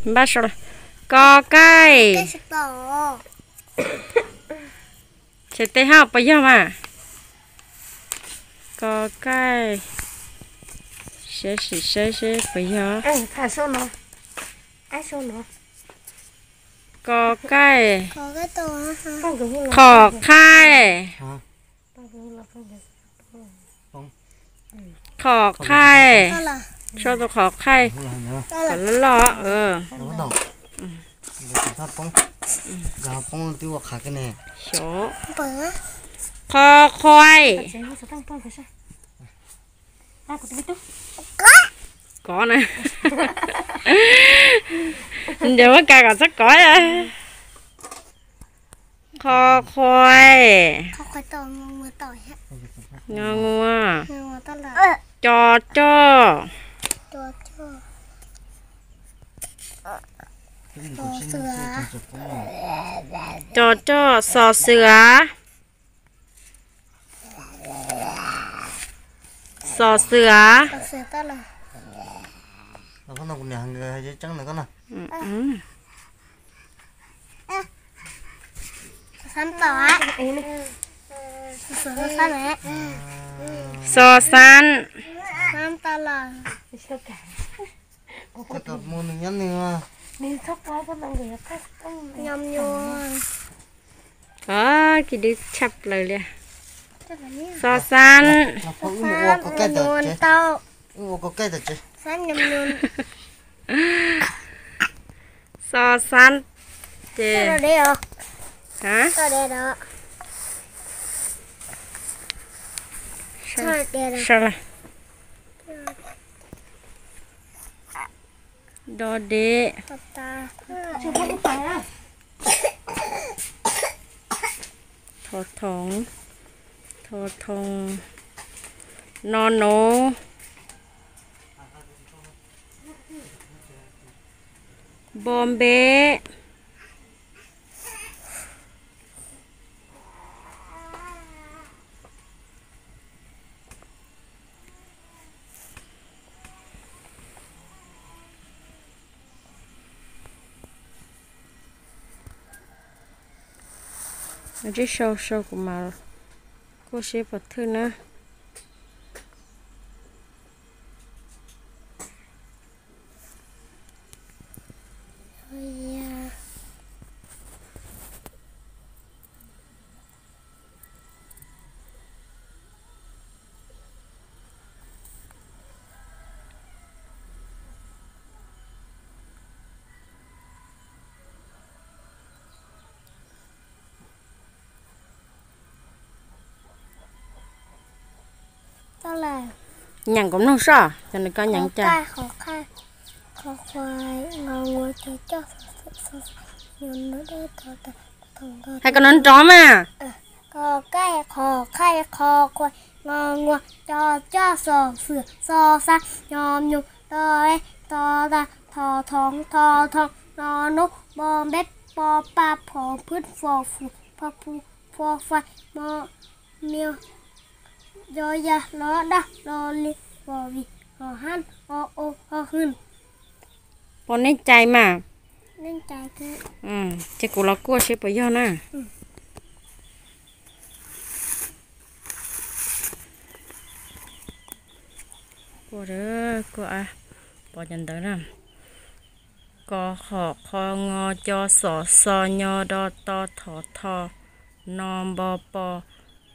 Npaj sau los. Ko kaij. Ces tej hauj puas yog mas? Ko kaij. Saib sim saib seb puas yog. Ko kaij. Qhov khaij. Qhov khaij. Sau tus qhov khaij kom loj loj. Xyov. Qhov khuai. Kov na. Ncaws muab kas kom txhob kov. Qhov khuai. Ngo nua. Co coj. Co coj xos xwm. Xos xwm. Xos xab. Kis dub tshaj plaws li. Xos xab. Xos xab ces. Sau lawm. Do dej. Tho thoov. Tho thoov. No nuv. Npo npeb. Ntsib sau sau kuv mam kuaj seb puas thwj na. Nyeem kuv mloog soj, cov nws koj nyeem cas. Hais kom nrov nrov mas. Ko kaij qhov khaij kho khuai ngo nguas co coj xos xwm xos xab nyo nyu do dej to tas tho thoov tho thoov no nub npo npeb po pa phov phwb fo fwm pho phu phua fai mo mio yo ya lo daj lo li vos vim ho hab o o ho hwj. Puas neej cai mas? Ces kuv los kuaj seb puas yog na. Kuaj, kuaj, pov cov ntawd na. Ko qhov qho ngo co xos xo nyo do to thov tho no npo po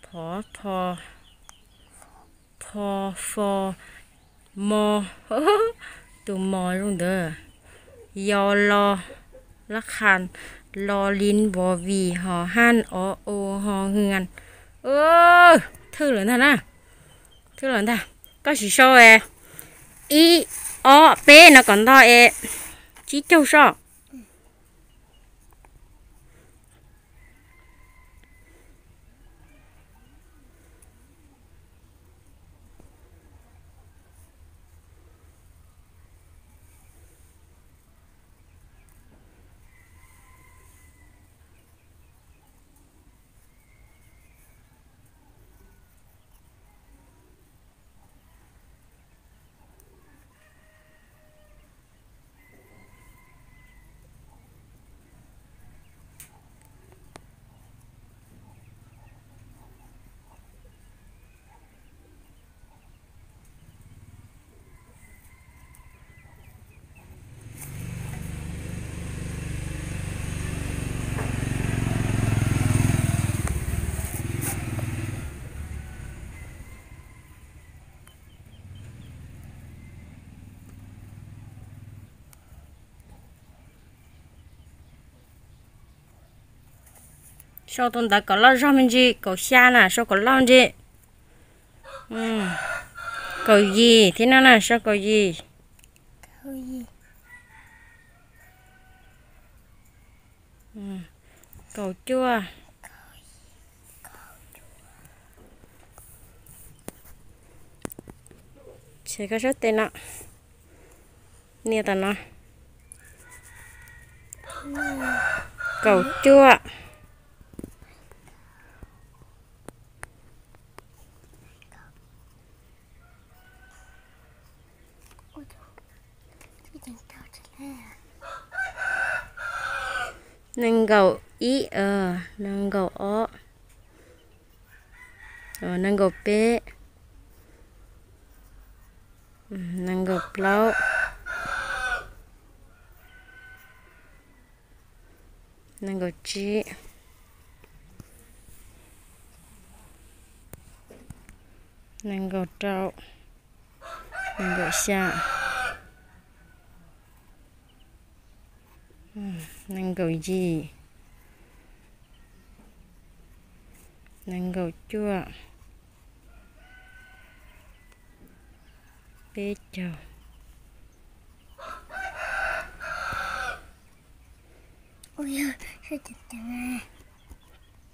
phov pho pho fo mo, tus mos zoo ntawd, yau lo lab qha lo li vos vim ho hab o o ho hwj. Thwj lawm ntag na, thwj lawm ntag. Koj sim sau ib ob peb no kom ntog es tsib caug soj. Sau tus ntawv kom loj zog me ntsis, kaum xya na, sau kom loj ntsis. Kaum yim thiab no na, sau kaum yim. Kaum cuaj. Tshem koj sab tes no, nias tam no. Kaum cuaj. Nees nkaum ib, nees nkaum ob, nees nkaum peb, nees nkaum plaub, nees nkaum tsib, nees nkaum rau, nees nkaum xya, nees nkaum yim, nees nkaum cuaj, peb caug,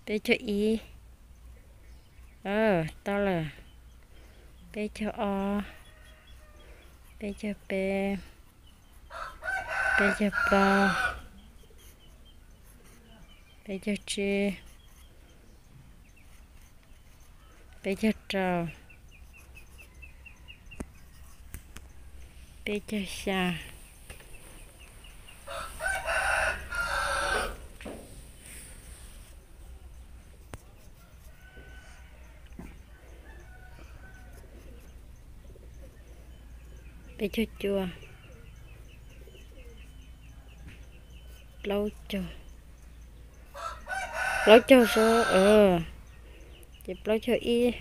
peb caug ib, tau lawm, peb caug ob, peb caug peb, peb caug plaub, peb caug tsib, peb caug rau, peb caug xya, peb caug cuaj, plaub caug, plaub caug sab, ces plaub caug ib,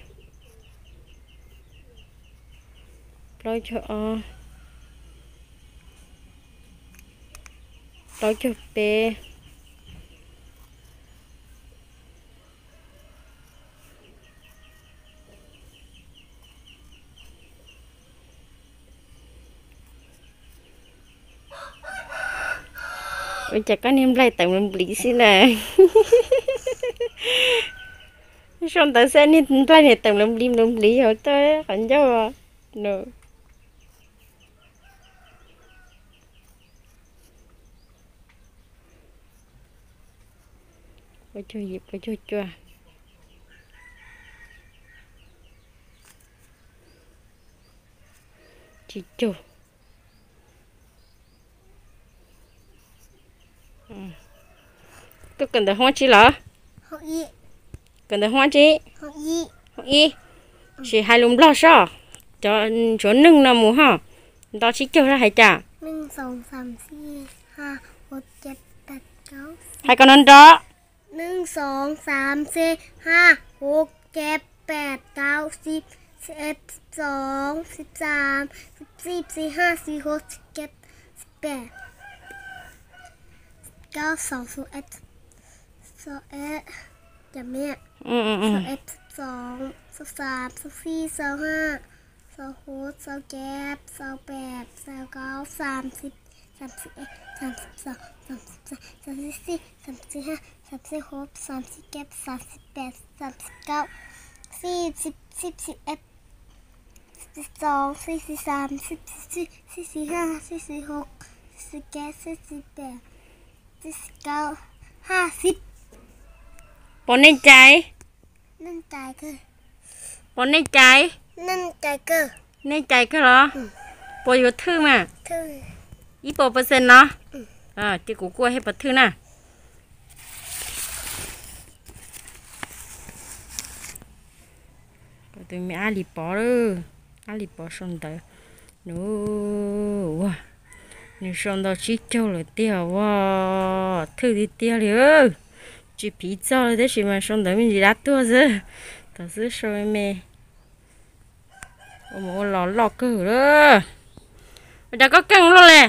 plaub caug ob, plaub caug peb. Ua cas koj niag nplaig tawm nplis nplis xwb na? Sau ntawv xwb niag nplaig niag tawm nplis nplis nplis nplis hauv toj qhov ncauj no. Cuaj, cuaj cuaj, tsib caug. Koj kawm ntawv hoob tsi lawm? Kawm ntawv hoob tsi? Hoob ib. Sim hais lus Nplog soj, cov ntsuav neeg no mus ho. Nto tsib caug soj hais cas? Hais kom nrov nrov. Nees, xoom, xaam, xee, haaj, huv, jef, pem, kaum, sib, sib eb, sib xoom, sib xaam, sib tsib, sib haj, sib hov, sib jab, sib pem, kaum, xoom, xoom eb, xoom eb, xoom eb, xoom xoom, xoom xaam, xoom xib, xoom haj, xoom huv, xoom jef, xoom pem, xoom kaum, xaam xib, xaam xib eb, xaam xib xoom, xaam xib xaam, xaam xib xib, xaam xib haj, xaam xib hov, xaam xib jab, xaam xib pem, xaam xib kaum, sib, sib xib eb, sib xoom, sib xib xaam, sib xib xib, sib xib haj, sib xib hov, sib xib jab, sib xib pem, sib xib kaum, haj xib. Puas neej cai? Puas neej cai? Neej cai kawg los? Puas yuav thwj mas? Ib puas percent no? Ces kuv kuj hej puas thwj na. Tus me Ab Lis Pov, Ab Lis Pov sau ntawv, nws, nws sau ntau tsib caug lawm tiag ua, thwj tiag tiag li. Tsis phiv txog li tab sis mas sau ntawv me ntsis dab tuag xwb. Thaum xwb sau me, ua mus ua los loj kawg lawm. Ua cas koj keej luaj li?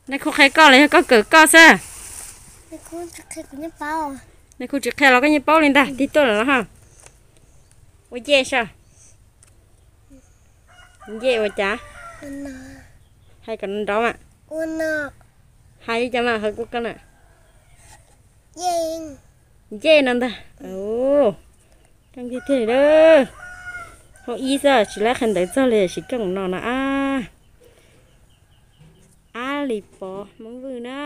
Nej kuj qhia koj los yog koj kawm koj xwb? Nws kuj tsis qhia los koj yeej paub li ntag, tig tuaj lawm los ha. Ua ncej saib. Ncej ua cas? Hais kom nrov mas. Hais li cas mas hais kuv koj na. Ncej no ntag. Zoo tiag tiag li. Hauv ib xwb tsis laib qhia ntawv txog li, sim coj mus no no ab. Ab li pov Hmoob Vwj na.